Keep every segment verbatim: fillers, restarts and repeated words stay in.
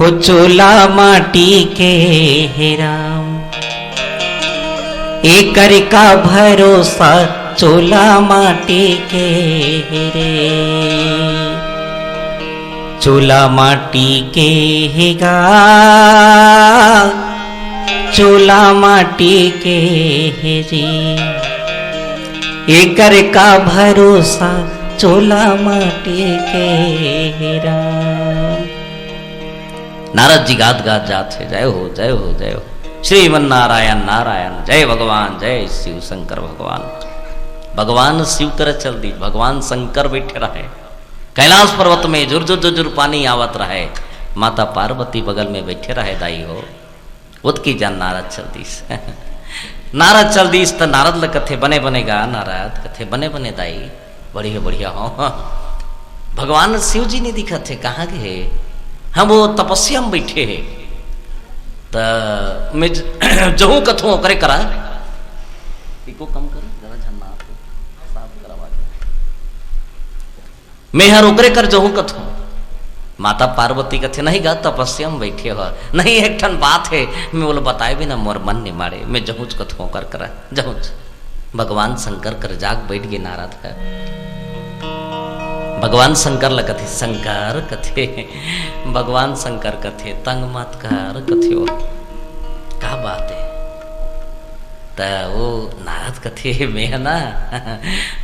हो चोला माटी के हे राम, एकर का भरोसा, चोला माटी के हे रे। चोला माटी के हे गा, चोला माटी के हे जी, एकर का भरोसा, चोला माटी के हे राम। नारद जी गात गात जात हे, जय हो, जय हो, जय हो। श्रीमन नारायण, नारायण, जय भगवान, जय शिव शंकर भगवान। भगवान शिव करा चल दीस, भगवान शंकर बैठे रहे। कैलाश पर्वत में जुर जुर जुर जुर पानी आवत रहे, माता पार्वती बगल में बैठे रहे, दाई हो। ओतकी जान नारद चल दीस। नारद चल दीस त नारद ल कथे, "बने बने गा नारद।" कथे, "बने बने दाई, बढ़िया बढ़िया हो।" भगवान शिव जी नहीं दिखत हे, कहाँ गे हे? हम वो तपस्या में बैठे हे। त मैं ज-, जहूँ कथों ओकरे करा। इको कम कर, जरा झन्ना आप साफ कर आवाज। मैं हर ओकरे कर जहूँ कथों। माता पार्वती कथे, "नहीं गा, तपस्या में बैठे हो।" "नहीं, एक ठन बात हे, मैं बोला बताए बिना मोर मन नहीं माड़े, मैं जहूँच कथों ओकर करा, जहूँच।" भगवान शंकर कर जाग बैठ गे नारद ह। भगवान शंकर ल कथे, "शंकर," कथे, भगवान शंकर कथे, "तंग मत कर," कथे, "वो का बात हे?" त वो नारद कथे, "मैं ह ना,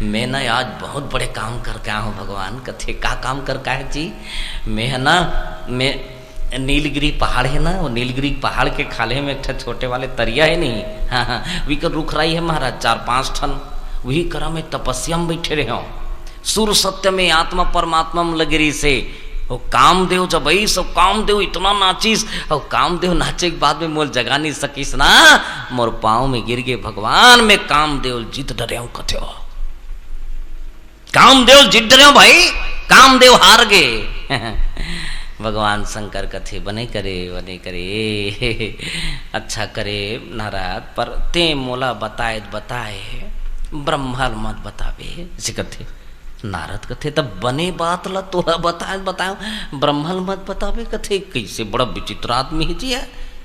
मैं ना आज बहुत बड़े काम करके आया हूँ भगवान।" कथे, "का काम करके आए जी?" "मैं ह ना, मैं नीलगिरी पहाड़ हे ना, वो नीलगिरी पहाड़ के खाल्हे में एक ठा छोटे वाले तरिया हे नहीं, हाँ, हाँ, उही कर रुखराई हे महाराज, चार पांच ठन, उही करा मैं तपस्या में बैठे रहे हूँ। सुर सत्य में आत्मा परमात्मा में लगे रहिसे। वो कामदेव जब अइस, वो कामदेव इतना नाचिस, वो कामदेव नाचे के बाद में मोर जगा नहीं सकिस ना, मोर पाँव में गिर गे भगवान, मैं कामदेव जीत डरे हूँ," कथे हो। "कामदेव जीत डरे हूँ भाई, कामदेव हार गे।" भगवान शंकर कथे, "बने करे, बने करे, अच्छा करे नारद, पर तें मोला बताए, बताए, ब्रह्मा ल मत बताबे," अइसे कथे। नारद कथे, "तब बने बात ला तोला बताए बताओ, ब्रह्मा ल मत बताबे?" कथे, "कइसे बड़ा विचित्र आदमी हे जी, हे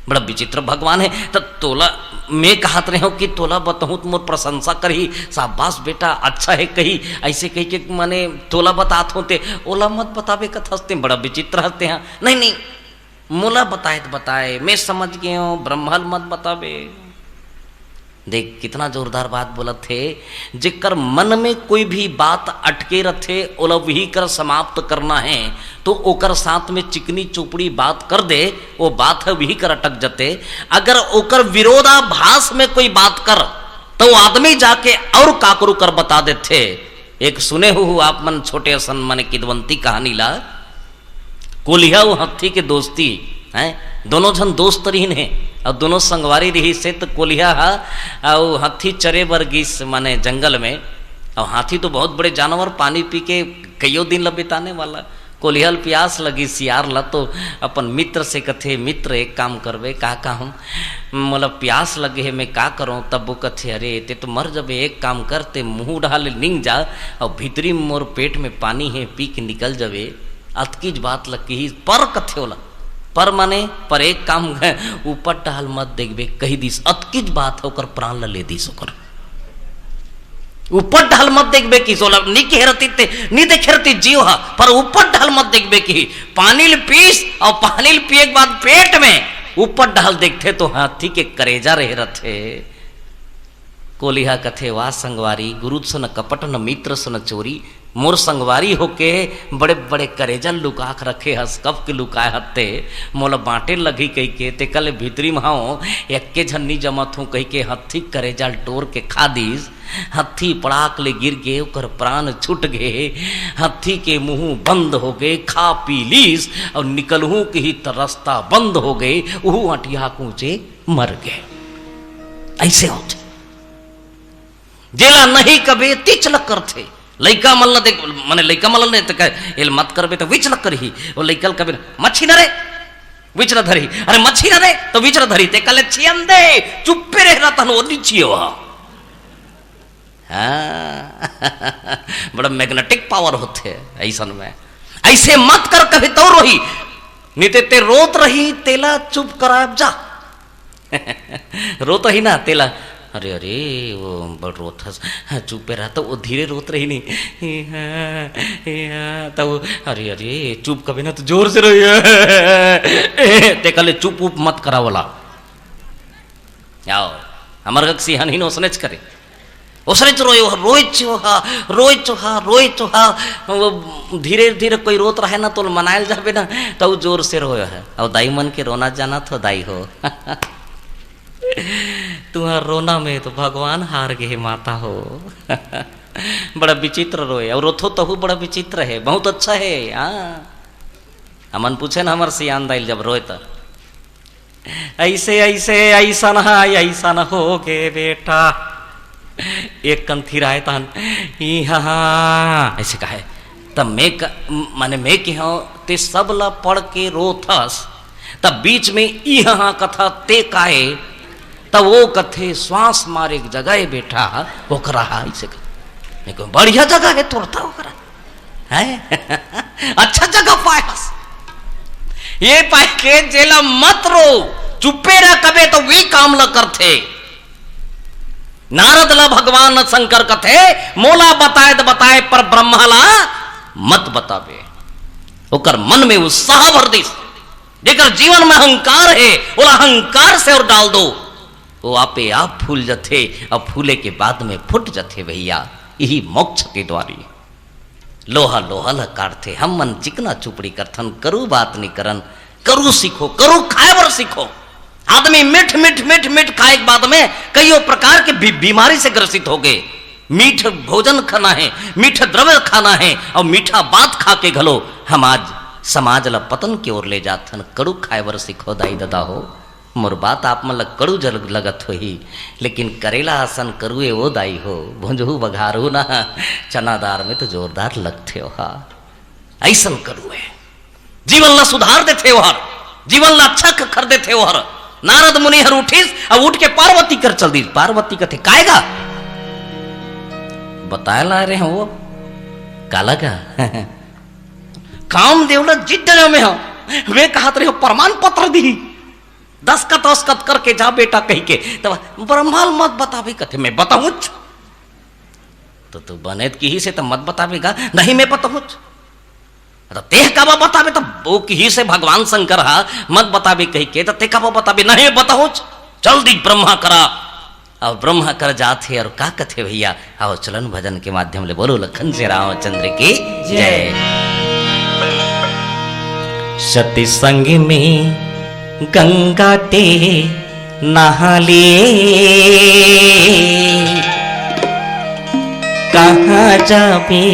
बड़ा विचित्र भगवान हे। त तोला मैं कहत रहे हूँ कि तोला बताहूँ त मोर प्रशंसा करही, शाबाश बेटा, अच्छा हे कही, अइसे कही के माने तोला बतात हों ते, ओला मत बताबे कथस ते, बड़ा विचित्र हस ते हा। नहीं, नहीं, मोला बताए त बताए, मैं समझ गे हूँ, ब्रह्मा ल मत बताबे।" देख, कितना जोरदार बात बोलत हे। जेकर मन में कोई भी बात अटके रथे, ओला वही कर समाप्त करना हे, तो ओकर साथ में चिकनी चोपड़ी बात कर दे, वो बात हे वही कर अटक जथे। अगर ओकर विरोधाभास में कोई बात कर, तो वो आदमी जाके और काकरू कर बता देथे। एक सुने हो आप मन छोटे असन मन किदवंती कहानी ला, कोलिहा अउ हत्थी के दोस्ती, हैं? दोनों झन दोस्त रिहिन हे, अउ दोनों संगवारी रिहिस हे, त कोलिहा हा अउ हत्थी चरे बर गिस, माने जंगल में। अउ हाथी तो बहुत बड़े जानवर, पानी पी के कइयो दिन ल बिताने वाला। कोलिहा ल प्यास लगिस सियार ल, तो अपन मित्र से कथे, "मित्र, एक काम करबे, का कहूँ, मोला प्यास लगे हे, मैं का करौं?" तब वो कथे, "अरे, ते तो मर जबे, एक काम कर, ते मुहूँ डहा ले निंग जा, अउ भीतरी में मोर पेट में पानी हे, पी के निकल जबे।" अतकीच बात ल किहिस, पर कथे ओला, पर माने, पर एक काम, ऊपर डहल मत देखबे, कहि दिस, अतकीच बात हे, ओकर प्राण ल ले दिस ओकर। ऊपर डहल मत देखबे किहिस, ओला नी कहे रहतिस ते, नी देखे रहतिस जीव ह, पर ऊपर डहल मत देखबे किहिस। पानी ल पीस, अउ पानी ल पिए के बाद पेट में ऊपर डहल देखथे तो हाथी के करेजा रहे रथे। कोलिहा कथे, "वाह संगवारी, गुरु सन कपट न मित्र सन चोरी।" मोर संगवारी होके बड़े-बड़े करेजा लुका के रखे हस, कब के लुकाए हत्ते, मोला बांटे लगही कहिके, तेकर ले भीतरी म हंव, एक्के झन नी जमत हूँ कहिके हत्थी करेजा ल टोर के खा दिस। हत्थी पड़ाक ले गिर गे, ओकर प्राण छूट गे, हत्थी के मुंह बंद हो गे, खा पी लीस अउ निकलहूँ किही त रस्ता बंद हो गे, उहू अंटिहा कूचे मर गे। अइसे होथे। जेला नहीं कबे तिच ल करथे। लइका मन ल देख, माने लइका मन ल नहीं त कहे, "एल मत करबे त विच ल करही।" वो लइका ल कबे, "मच्छी न रे, विच ल धरही।" "अरे मच्छी न रे, त विच ल धरही।" ते कले छियन दे, चुप्पे रहे रहतन, वो नी छियो। हाँ। बड़ा magnetic power होथे अइसन में। अइसे मत कर, कभी तो रोही। नहीं ते, ते रोत रही, तेला चुप करायब जा। रोत रही ना, तेला, "अरे, अरे, वो बड़ रोत हस, हाँ, चुपे रह।" तो वो धीरे रोत रही नहीं, "हाँ, हाँ।" तो वो, "अरे, अरे, चुप कबे ना, तो जोर से रोई।" ते कहले, "चुप उप मत करा वाला।" आओ, हमर गक सिहानी ने ओसनेच करे। ओसनेच रोए ओहा, रोएच ओहा, रोएच ओहा, रोएच ओहा। वो धीरे धीरे कोई रोत रहे ना, तो मनायल जाबे ना, तो जोर से रोए है। और दाई मन के रोना जाना थो दाई हो। तुम्हार रोना में तो भगवान हार गए माता हो। बड़ा विचित्र रोए, और रोथो तहु बड़ा विचित्र है, बहुत अच्छा है। हाँ, हमन पूछे ना हमर सियान दाई ल जब रोए त, "ऐसे, ऐसे, ऐसन है, ऐसन हो गे बेटा।" एक कन थिराए तहन, "ई हा हा," ऐसे कहे। तब मैं क-, माने मैं कहेंव, "ते सब ला पढ़ के रोथस, तब बीच में ई हा हा कथा ते काहे?" तब वो कथे, "श्वास मारे के जगह है बेटा, ओकरा हा," ऐसे कहे। मैं कहूँ, "बढ़िया जगह है तोर त ओकरा।" हैं? अच्छा जगह पायस। ये पाए के जेला मत रो, चुप्पे रह कबे तो वी काम ल करथे। नारद ला भगवान शंकर कथे, "मोला बताए त बताए, पर ब्रह्मा ला मत बताबे।" ओकर मन में उत्साह भर दिस। जेकर जीवन में अहंकार है, ओला अहंकार से और डाल दो, वो आपे आप फूल जथे, और फूले के बाद में फूट जथे भैया। यही मोक्ष के द्वारी। लोहा लोहा ल काटथे, हम मन चिकना चुपड़ी करथन, करू बात नी करन। करू सीखो, करू खाए बर सीखो। आदमी मिठ मिठ मिठ मिठ खाए के बाद में कईयों प्रकार के बी-, बीमारी से ग्रसित हो गए। मीठ भोजन खाना है, मीठ द्रव्य खाना है, और मीठा बात खा के घलो हम आज समाज ला पतन के ओर ले जाथन। करू खाए बर सीखो दाई ददा हो। मोर बात आप मन ल कड़ू जल लगत होही, लेकिन करेला असन करुए ओ दाई हो, भुंजहू बघारू ना, चना दार में तो जोरदार लगथे ओहा। अइसन करुए जीवन ल सुधार देथे ओहर, जीवन ल अच्छा क-, कर देथे ओहर। नारद मुनि हर उठिस, अब उठ के पार्वती कर चल दिस। पार्वती कथे, "काय गा?" बताए ला रहे हैं वो, "काला गा?" "कामदेव ल जिद डरे में हंव, वे कहत रहे हो प्रमाण पत्र दी।" दस्खत वस्खत करके जा बेटा कहि के। तब ब्रह्मा ल मत बताबे कथे, मैं बताहूँच। तो तू बने त किहिस हे त मत बताबे गा, नहीं मैं बताहूँच। त तेह काबर बताबे, त वो किहिस हे भगवान शंकर हा, मत बताबे कहि के, त तेह काबर बताबे, नहीं बताहूँच। चल दिस ब्रह्मा करा। अब ब्रह्मा कर जात हे और का कथे भैया, आओ चलन भजन के माध्यम ले बोलो लखन से रामचंद्र की जय। जय। सती संग में गंगा ते नहा ले, कहाँ जाबे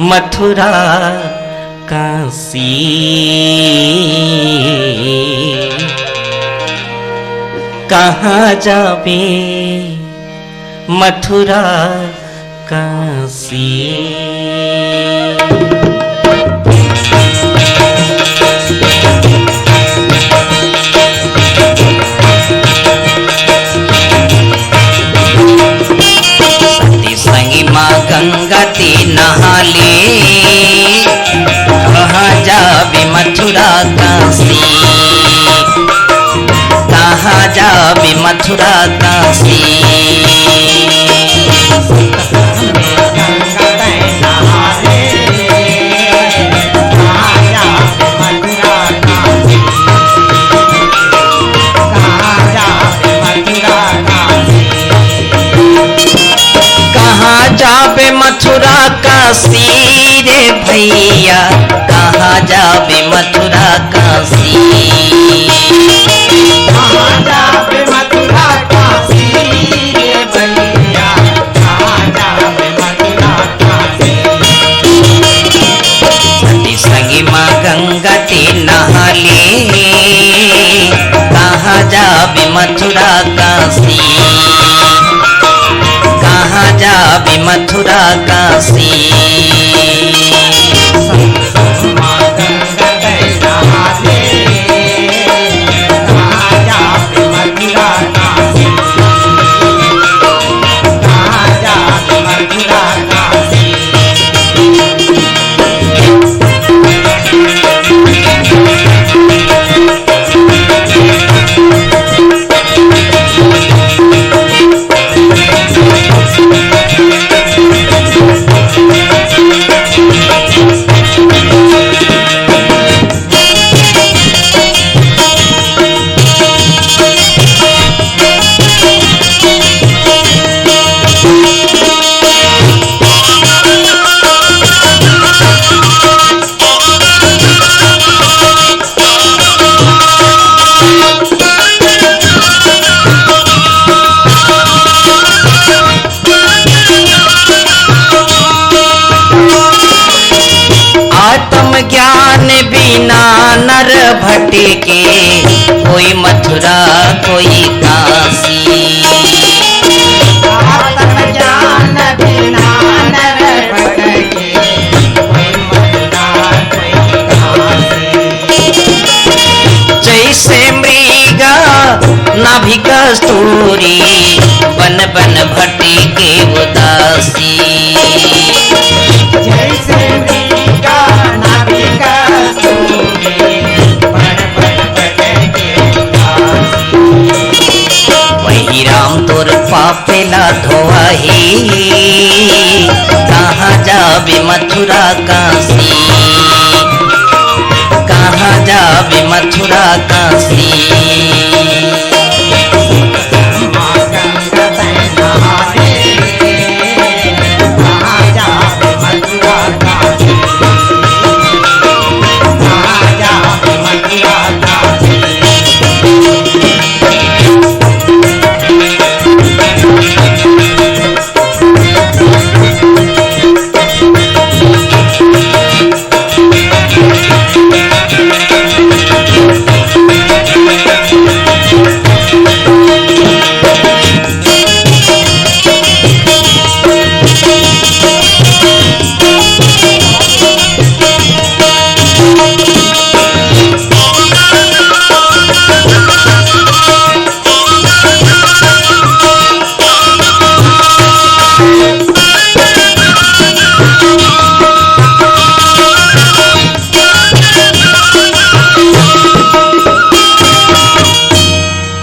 मथुरा काशी, कहाँ जाबे मथुरा काशी। सती संगी माँ गंगा ते नहा ले, कहाँ जाबे मथुरा काशी, कहाँ जाबे मथुरा काशी। कहाँ जाबे मथुरा काशी रे भैया, कहाँ जाबे मथुरा काशी। कहाँ जाबे मथुरा काशी रे भैया, कहाँ जाबे मथुरा काशी। सती संगी माँ गंगा ते नहा ले, कहाँ जाबे मथुरा काशी, कहाँ जाबे मथुरा काशी। नर भटके, कोई मथुरा कोई काशी। आत्मज्ञान बिना नर भटके, कोई मथुरा कोई काशी। जैसे मृगा नाभि कस्तूरी, बन बन भटके उदासी। जैसे मृगा नाभि कस्तूरी, बन बन भटके उदासी। वही राम तोर पाप ला धोवही, कहाँ जाबे मथुरा काशी, कहाँ जाबे मथुरा काशी।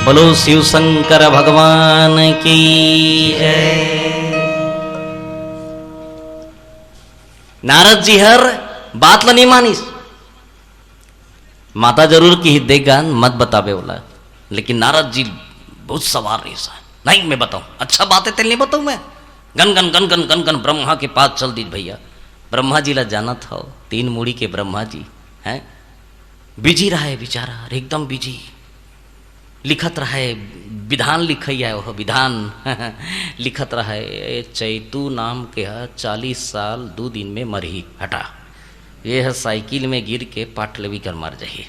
बोलो शिव शंकर भगवान की जय। नारद जी हर बात ल नहीं मानिस। माता जरूर किहिस, "देख गा, मत बताबे ओला।" लेकिन नारद जी बहुत सवार रहिस, "नहीं, मैं बताऊं, अच्छा बात है, तेल नहीं बताऊं मैं।" Gun gun gun gun gun gun Brahma के पास चल दिस भैया। ब्रह्मा जी ला जानत हव, तीन मुड़ी के ब्रह्मा जी हैं, बिजी रहे बेचारा, एकदम बिजी। लिखत रहे, विधान लिखइया ओह विधान लिखत रहे, "ए चैतू नाम के ह चालीस साल दू दिन में मरही, हटा। ये ह साइकिल में गिर के पाट लेवी कर मर जही।"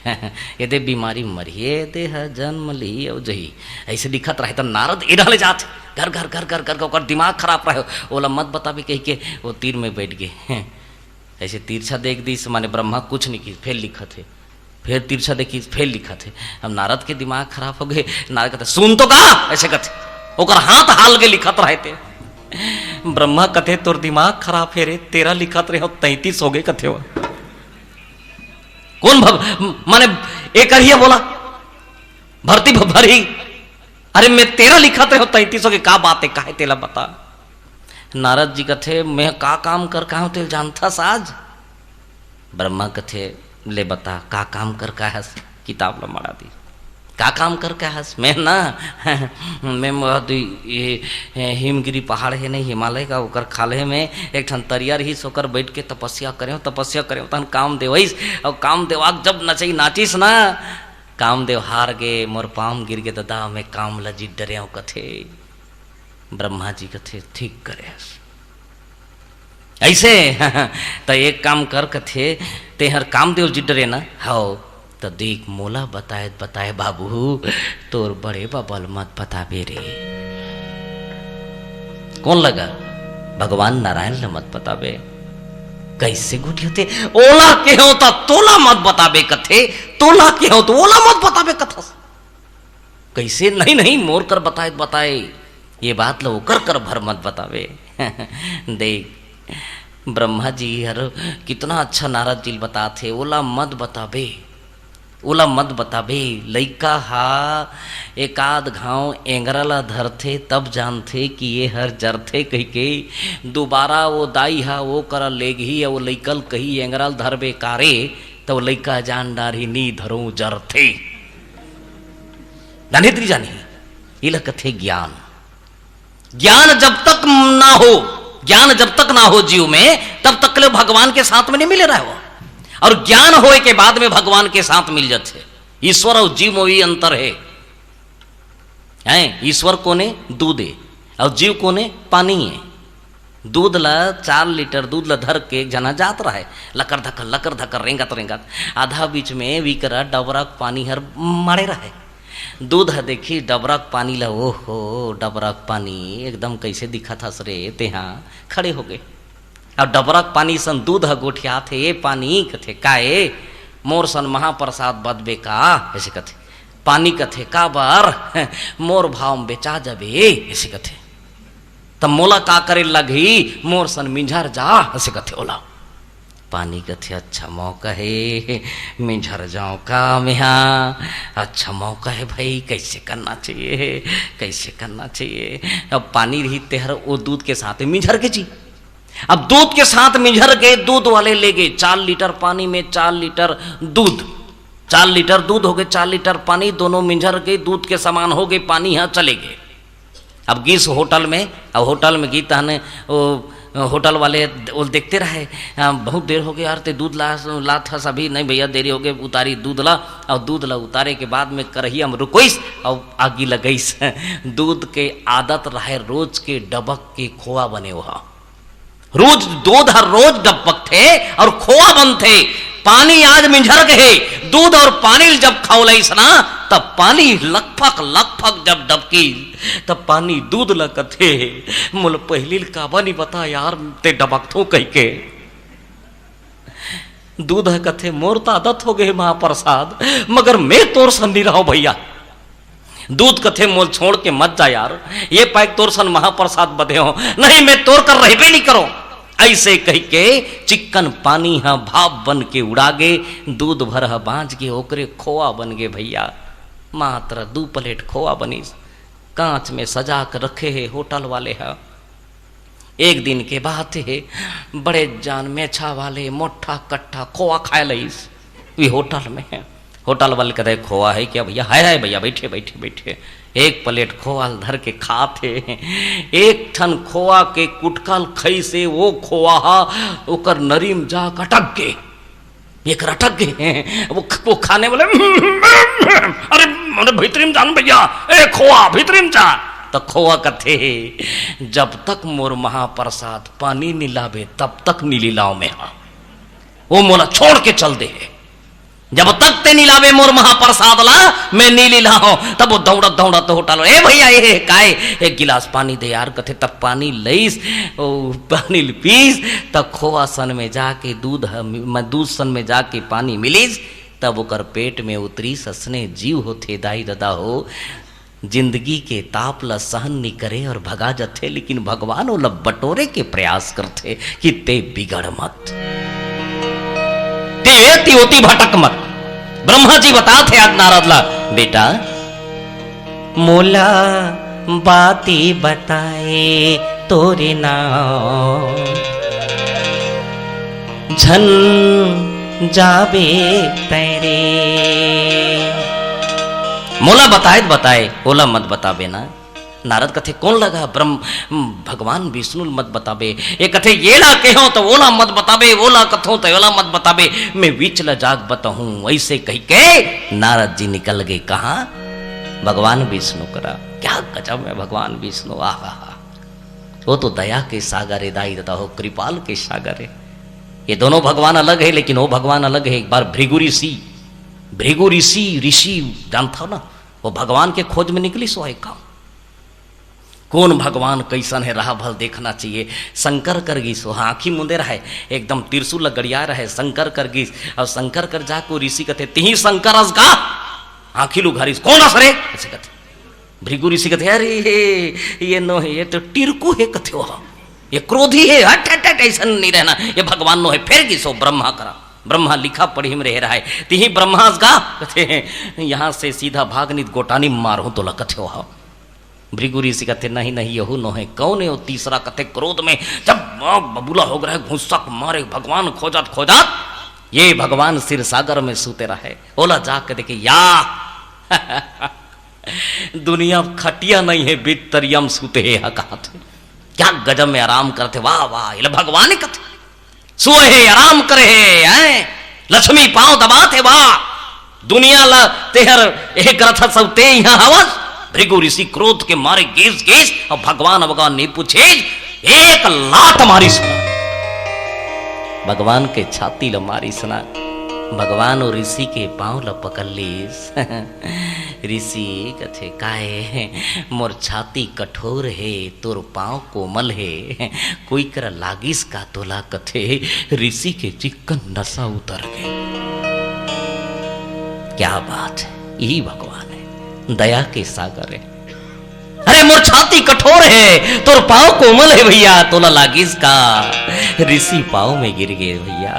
"एदे बीमारी में मरही, एदे ह जन्म लिही अउ जही।" ऐसे लिखत रहे त नारद एडा ले जात घर घर घर घर घर ओकर दिमाग खराब रहे, "ओला मत बताबे," कहि के वो तीर में बैठ गे। ऐसे तिरछा देख दिस, माने ब्रह्मा कुछ नहीं किस, फेर लिखत हे। फेर तिरछा देखिस, फेर लिखत हे। अब नारद के दिमाग खराब हो गे। नारद कथे, "सुन तो का?" ऐसे कथे। ओकर हाथ हाल के लिखत रहे ते। ब्रह्मा कथे, "तोर दिमाग खराब हे रे, तेरा लिखत रहे हो, तैंतीस हो गे," कथे वो। कौन भग-, माने एक करिए बोला, भरती भ-, भरी। "अरे, मैं तेरा लिखत रहे हो, तैंतीस हो गे, का बात है, काहे तेला बता?" नारद जी कथे, "मैं का काम कर का हूँ, तेल जानथस आज?" ब्रह्मा कथे, "ले बता, का काम कर का हस?" किताब ल मड़ा दी। "का काम कर का हस?" "मैं ना, मैं महा दुई, ये, ये हिमगिरी पहाड़ हे नहीं, हिमालय का, ओकर खाल्हे में एक ठन तरिया रहिस, ओकर बैठ के तपस्या करेंव, तपस्या करेंव, तहन काम देवइस, अउ काम देवा के जब नचई नाचिस ना, काम देव हार गे, मोर पाँव गिर गे ददा, मैं काम ल जिद डरेंव," कथे। ब्रह्मा जी कथे, "ठीक करे हस। ऐसे त एक काम कर," कथे, "तेहर कामदेव जी डरे ना?" "हव।" "त देख, मोला बताए बताए बाबू, तोर बड़े बाबा ल मत बताबे रे।" कौन लगा? भगवान नारायण ल मत बताबे। कैसे गोठियाथे? "ओला केहेंव त तोला मत बताबे," कथे, "तोला केहेंव त ओला मत बताबे," कथस। कैसे? "नहीं, नहीं, मोर कर बताए, बताए, ये बात ल ओकर कर भर मत बताबे।" देख, ब्रह्मा जी हर कितना अच्छा नारद जी ल बतात हे, "ओला मत बताबे, ओला मत बताबे।" लइका हा एकाध घांव एंगरा ला धरथे, तब जानथे कि ये हर जरथे कहिके। दोबारा वो दाई हा वो करा लेगही, वो लइका ल कही, "एंगरा ल धरबे का रे?" त वो लइका जान डारही, "नी धरों, जरथे।" जाने तेरी जानी, इला कथे ज्ञान। ज्ञान जब तक ना हो, ज्ञान जब तक ना हो जीव में, तब तक ले भगवान के साथ में नहीं मिले रहे हो। और ज्ञान होए के बाद में भगवान के साथ मिल जाते। ईश्वर और जीव में भी अंतर है। हैं? ईश्वर कोने? दूध है। और जीव कोने? पानी है। दूध ला, चार लीटर दूध ला धर के एक झना जात रहय, लकर धकर, लकर धकर, रेंगत रेंगत। आधा बीच में विकरा डबरा के पानी हर माड़े रहय। दूध ह देखिस डबरा के पानी ला, "ओहो, डबरा के पानी एकदम कइसे दिखत हस रे तेहा?" खड़े हो गे। अब डबरा के पानी सन दूध ह गोठियात हे, "ए पानी," कथे, "का ए, मोर सन महाप्रसाद बदबे का?" अइसे कथे। पानी कथे, "काबर? मोर भाव म बेचा जबे," अइसे कथे। "त मोला का करे लगही? मोर सन मिंझर जा," अइसे कथे ओला। पानी कथे, "अच्छा मौका हे, मिंझर जांव का मेहा? अच्छा मौका हे भई, कइसे करना चाहिए, कइसे करना चाहिए?" अब पानी रही तेहर ओ दूध के साथ मिंझर के जी। अब दूध के साथ मिंझर के दूध वाले ले गे चार लीटर पानी में चार लीटर दूध, चार लीटर दूध हो गे, चार लीटर पानी, दोनों मिंझर के दूध के समान हो गे, पानी ह चले गे। अब गिस होटल में, अब होटल में गिस तहन ओ होटल वाले ओ देखते रहय, "अ, बहुत देर हो गे यार, ते दूध ला, लात हस अभी?" "नहीं भइया, देरी हो गे, उतारी दूध ला।" अउ दूध ला उतारे के बाद में करहिया म रुकोइस अउ आगी लगइस। दूध के आदत रहय रोज के डबक के खोवा बने ओहा। रोज दूध हर रोज डबकथे अउ खोवा बनथे। पानी आज मिंझर गे हे, दूध अउ पानी ल जब खौलइस ना, तब पानी लकफक लकफक जब डबकिस, तब पानी दूध ल कथे, "मोला पहिली ल काबर नइ बता यार, ते डबकथो कहिके।" दूध ह कथे, "मोर त आदत हो गे हे महाप्रसाद, मगर मैं तोर सन नइ रहंव भइया।" दूध कथे, "मोल छोड़ के मत जा यार, ये पाय के तोर सन महाप्रसाद बदे हों, नहीं मैं तोर कर रहिबे नइ करों।" अइसे कहिके चिक्कन पानी ह भाप बन के उड़ा गे, दूध भर ह बांच गे, ओकरे खोवा बन गे भइया। मात्र दू प्लेट खोवा बनिस, कांच में सजा के रखे हे होटल वाले ह। एक दिन के बात हे, बड़े जान मेछा वाले मोट्ठा कट्ठा खोवा खाय लइस। वी होटल में, होटल वाले कथे, "खोवा हे क्या भइया?" "हे, हे भइया, बइठे, बइठे, बइठे।" एक प्लेट खोवा ल धर के खात हे। एक ठन खोवा के कुटका ल खइस हे, ओ खोवा ह ओकर नरी म जाके अटक गे। एकर अटक गे। वो ख-, वो खाने वाले, "अरे, अरे, भीतरी म जा न भइया, ए खोवा, भीतरी म जा।" त खोवा कथे, "जब तक मोर महाप्रसाद पानी नइ लाबे, तब तक नइ लिलांव मेहा। वो मोला छोड़ के चल दे हे। जब तक ते नइ लाबे मोर महाप्रसाद ला, मैं नइ लिलांव।" तब वो दौड़त दौड़त होटल, "ए भइया, ए, काय, एक गिलास पानी दे यार," कथे। तब पानी लइस, ओ पानी ल पीस, तब खोवा सन में जाके दूध ह, म-, दूध सन में जाके पानी मिलिस, तब ओकर पेट में उतरिस। असने जीव होथे दाई ददा हो, जिंदगी के ताप ल सहन नइ करे अउ भगा जथे, लेकिन भगवान ओला बटोरे के प्रयास करथे कि ते बिगड़ मत, ते एती ओती भटक मत। ब्रह्मा जी बतात हे आज नारद ला, "बेटा, मोला बाती बताए तोरे नाव, झन जाबे तैं रे।" मोला बताए त बताए, ओला मत बताबे ना। नारद कथे, "कोन लगा ब्रह्म, भगवान विष्णु ल मत बताबे।" ये कथे, "ये ला कहों त ओला मत बताबे, ओला कथों त ओला मत बताबे, मैं विच ल जाके बताहूं।" अइसे कहिके नारद जी निकल गे कहां? भगवान विष्णु करा। क्या गजब हे भगवान विष्णु, आहा हा। वो तो दया के सागर हे दाई ददा हो, कृपाल के सागर हे। ये दोनों भगवान अलग हे, लेकिन वो भगवान अलग हे। एक बार भृगु ऋषि, भृगु ऋषि, ऋषि जानथव ना, वो भगवान के खोज में निकलिस हे का? कोन भगवान कइसन हे, राह भल देखना चाहिए। शंकर कर गिस, वो आंखी मुंदे रहय, एकदम त्रिशूल ल गड़िया रहय, शंकर कर गिस। अउ शंकर कर जाके वो ऋषि कथे, "तिही शंकर अस गा?" आंखी ल उघारिस, "कोन अस रे?" अइसे कथे। भृगु ऋषि कथे, "अरे, ये नोहे, ये तो टिरकू हे," कथे वो। "ये क्रोधी हे, हट, हट, हट, अइसन नइ रहना, ये भगवान नोहे।" फेर गिस वो ब्रह्मा करा, ब्रह्मा लिखा पढ़ी में रहे रहय, "तिही ब्रह्मा अस गा?" कथे, "यहां से सीधा भाग, नइ त गोटानी मारहूं तोला," कथे वो। भृगु ऋषि कथे, "नहीं, नहीं, यहू नोहे।" कौन हे वो तीसरा? कथे, क्रोध में जब आग बबूला हो गे रहय, गुस्सा के मारे भगवान खोजत खोजत ये भगवान क्षीर सागर में सूते रहय। ओला जाके देखे, या दुनिया खटिया नइ हे, बिस्तरिया म सूते हे, हा कहाथे। क्या गजब में आराम करथे, वाह, वाह, एला भगवान कथे। सोए हे, आराम करे हे, हैं? लक्ष्मी पांव दबाथे, वाह। दुनिया ला तेहर एह करत हस, अउ ते इहां हवस। भृगु ऋषि क्रोध के मारे गिस गिस, अउ भगवान भगवान नइ पूछिस, एक लात मारिस ना, भगवान के छाती ल मारिस ना। भगवान ओ ऋषि के पांव ल पकड़ लीस। ऋषि कथे, "काहे, मोर छाती कठोर हे, तोर पांव कोमल हे, कोई करा लागिस का तोला?" कथे, ऋषि के चिक्कन नसा उतर गे। क्या बात है, यही भगवान है, दया के सागर है। "अरे, मोर छाती कठोर हे, तोर पांव कोमल हे भैया, तोला लागिस का?" ऋषि पांव में गिर गे भैया।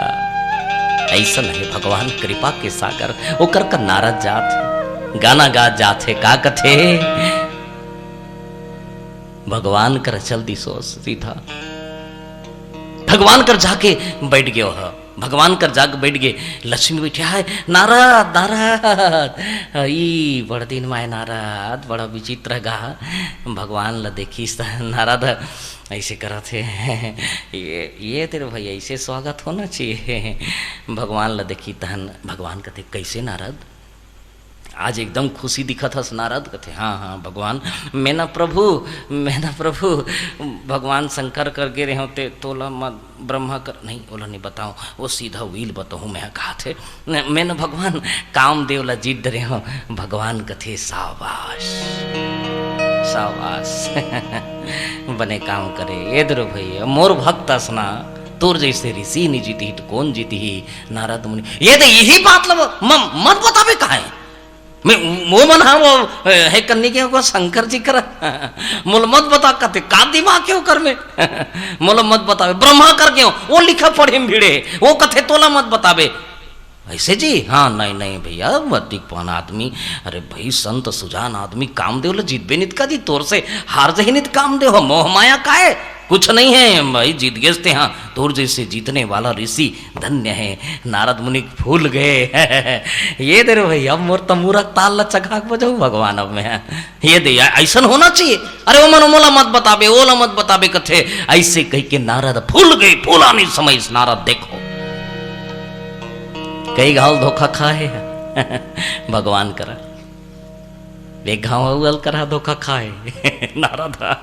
अइसन हे भगवान कृपा के सागर, ओकर का नारद जात हे, गाना गात जात हे, का कथे? भगवान कर चल दिसो सीधा, भगवान कर जाके बैठ गयो ह। भगवान कर जाके बैठ गे। लक्ष्मी बैठे हे, "नारद, नारद, ई बड़ दिन माय नारद, बड़ा विचित्र गा।" भगवान ल देखिस त नारद ऐसे करत हे, "ये, ये तेरे भाई, ऐसे स्वागत होना चाहिए।" भगवान ल देखी तहन भगवान कथे, "कैसे नारद?" आज एकदम खुशी दिखत हस नारद। कथे, "हाँ, हाँ, भगवान, मैं ना प्रभु, मैं ना प्रभु, भगवान शंकर कर गे रेहेंव, ते तोला मत, ब्रह्मा कर, नहीं, ओला नहीं बताओ, वो सीधा उइल बताहूँ, मैं कहा थे, मैं ना भगवान कामदेव ला जीत डरे हूँ।" भगवान कथे, "शाबाश, शाबाश, बने काम करे, ये दरो भैया, मोर भक्त अस ना, तोर जैसे ऋषि नहीं जीती, तो कौन जीती ही?" नारद मुनि, "ये तो यही बात लो, म-, मत बतावे कहाँ है?" मैं, वो मन हा, वो, हे कन्नी के, वो शंकर जी कर। मोला मत बता कथे, का दिमाग के ओकर में? मोला मत बतावे, ब्रह्मा कर के हो, वो लिखा पढ़े में भिड़े, वो कथे तोला मत बतावे। ऐसे जी? हाँ, नहीं, नहीं भैया, वो दिखपान आदमी, अरे भाई, संत सुजान आदमी, कामदेव ल जीतबे नित का जी, तोर से हार जही नित कामदेव, मोह माया काय? कुछ नहीं है भाई, जीत गेस ते, हाँ, तोर जैसे जीतने वाला ऋषि धन्य है। नारद मुनि फूल गए। ये दे रे भाई, अब मोर तमूरा ताल ल चघाक बजाऊ भगवान अब मैं। ये दे, ऐसन होना चाहिए। अरे ओ मन मोला मत बताबे, ओला मत बताबे कथे। ऐसे कह के नारद फूल गए, फूलानी समय इस नारद देखो। कई घाव धोखा खाए भगवान करा। एक घाव अउ अलकरहा धोखा खाए। नारद ह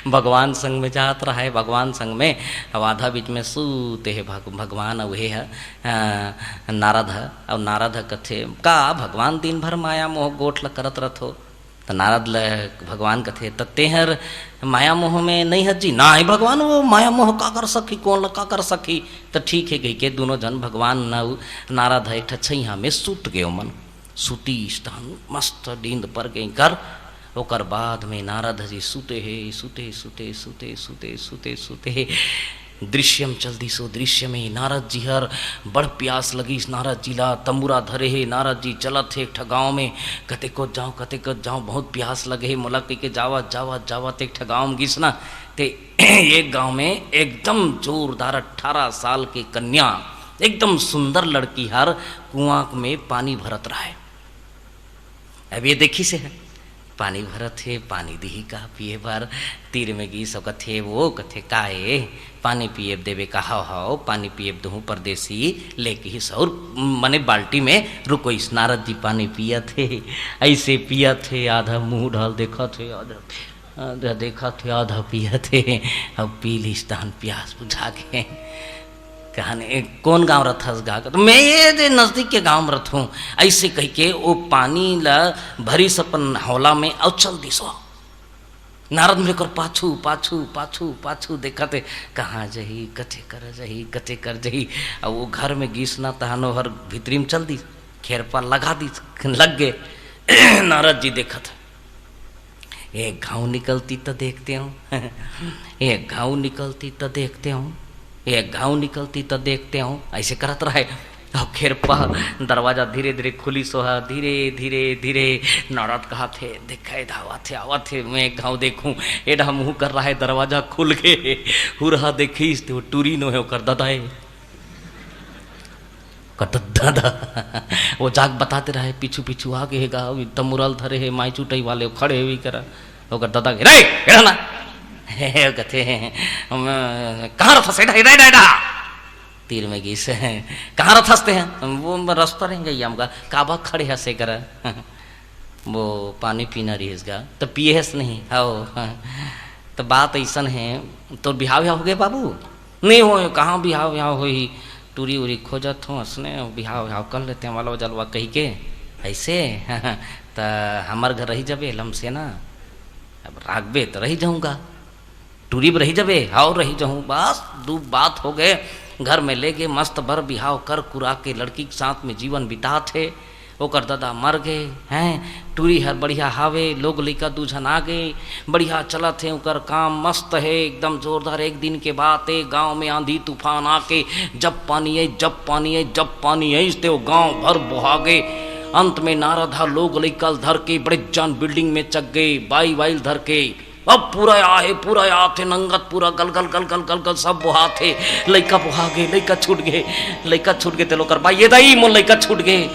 भगवान संग में जात रहाय, भगवान संग में, अब आधा बीच में सूते हे भग-, भगवान अउ हे ह, अ, नारद ह। अउ नारद ह कथे, "का भगवान दिन भर माया मोह गोठ ल करत रथो?" त नारद ल भगवान कथे, "त तेहर माया मोह में नइ हस जी?" "नाई भगवान, वो माया मोह का कर सकही, कोन ल का कर सकही?" त ठीक हे कहिके दूनों झन भगवान अउ नारद ह एक ठा छइहां में सूत गे ओमन। सुतीस तहन मस्त नींद पर गई कर। ओकर बाद में नारद जी सुते हे, सुते, सुते, सुते, सुते, सुते, सुते हे। दृश्य म चल दिस, ओ दृश्य में नारद जी हर बड़ प्यास लगिस नारद जी ला, तंबूरा धरे हे नारद जी, चलत हे एक ठा गांव में, कतेको जांव, कतेको जांव, बहुत प्यास लगे हे मोला कहिके जावत, जावत, जावत एक ठा गांव में गिस ना, ते एक गांव में एकदम जोरदार अठारह साल के कन्या, एकदम सुंदर लड़की हर कुआं में पानी भरत रहाय। अब ये देखिस हे, पानी भरत हे, पानी दिही का पिए बर? तीर में गिस, ओ कथे, वो कथे, "का ए, पानी पिए देबे का?" "हव, हव, पानी पिए दूहूं परदेसी," ले कहिस अउ मने बाल्टी में रुकोइस। नारद जी पानी पियत हे, ऐसे पियत हे, आधा मुंह डाल देखत हे, आधा, आधा देखत हे, आधा पियत हे। अब पी लिस तहन प्यास बुझा गे। कहन, "ए, कोन गांव रथस गा?" "त मैं ये दे नजदीक के गांव में रथूं।" ऐसे कहिके ओ पानी ल भरिस अपन हौला में अउ चल दिस ओ। नारद मुनि ओकर पाछू, पाछू, पाछू, पाछू देखत हे, कहाँ जही, कथे कर जही, कथे कर जही। अउ वो घर में गिस ना तहन ओहर भीतरी में चल दिस, खेरपा लगा दिस, लग गे। नारद जी देखत हे, "एक घाव निकलती त देखते हूँ, एक घाव निकलती त देखते हूँ, एक घाव निकलती त देखते हूँ," ऐसे करत रहे। अउ खेरपा दरवाजा धीरे धीरे खुलिस ओहा, धीरे धीरे धीरे। नारद कहत हे, "देखा, एदे आवत हे, आवत हे, मैं एक घाव देखूं।" एदे मुंह कर रहा है, दरवाजा खुल गे। हुरहा देखिस ते वो टूरी नो हे, ओकर ददा हे। ओकर ददा, वो जाके बताते रहे, "पीछू पीछू आ गे हे गा, तंबूरा ल धरे हे, माई चुटई वाले, वो खड़े हे, वही करा।" ओकर ददा के, "रे, एड़ा ना।" हे, हे, कथे, "हम, कहाँ रथस? एड़ा, एड़ा, एड़ा, एड़ा।" तीर में गिस, "कहाँ रथस ते?" "वो रस्ता रहेंगे ये हमका।" "काबर खड़े हस एकरा?" "वो पानी पीना रहिस गा।" "त पिए हस नहीं?" "हव।" त बात अइसन हे, तोर बिहाव-विहाव होगे बाबू? नइ होय, कहाँ बिहाव-विहाव होही? टूरी-उरी खोजत हों, असने बिहाव-विहाव कर लेतेंव, अलवा-जलवा कहिके, अइसे। त हमर घर रहि जाबे, लमसेना। अब राखबे त रहि जाहूँ गा। टूरी बर रहि जाबे, हव रहि जाहूँ। बस, दू बात होगे। घर में लेगे, मस्त बर बिहाव कर-कुरा के लड़की के साथ में जीवन बितात हे। ओकर ददा मर गे, हैं? टूरी हर बढ़िया हावे, लोग लइका दू झन आ गे, बढ़िया चलत हे, ओकर काम मस्त हे, एकदम जोरदार। एक दिन के बात हे, गांव में आंधी तूफान आके जब पानी आइस, जब पानी आइस, जब पानी आइस, ते ओ गांव भर बोहा गे। अंत में नारद ह लोग लइका ल धर के बड़े जान building में चघ गे, बाई-वाई ल धर के। अब पूरा आहे, पूरा आथे, नंगत पूरा गल गल गल गल गल गल सब बोहाथे। लइका बोहा गे, लइका छूट गे, लइका छूट गे, तेला ओकर बाई, "ए दाई, मोर लइका छूट गे।"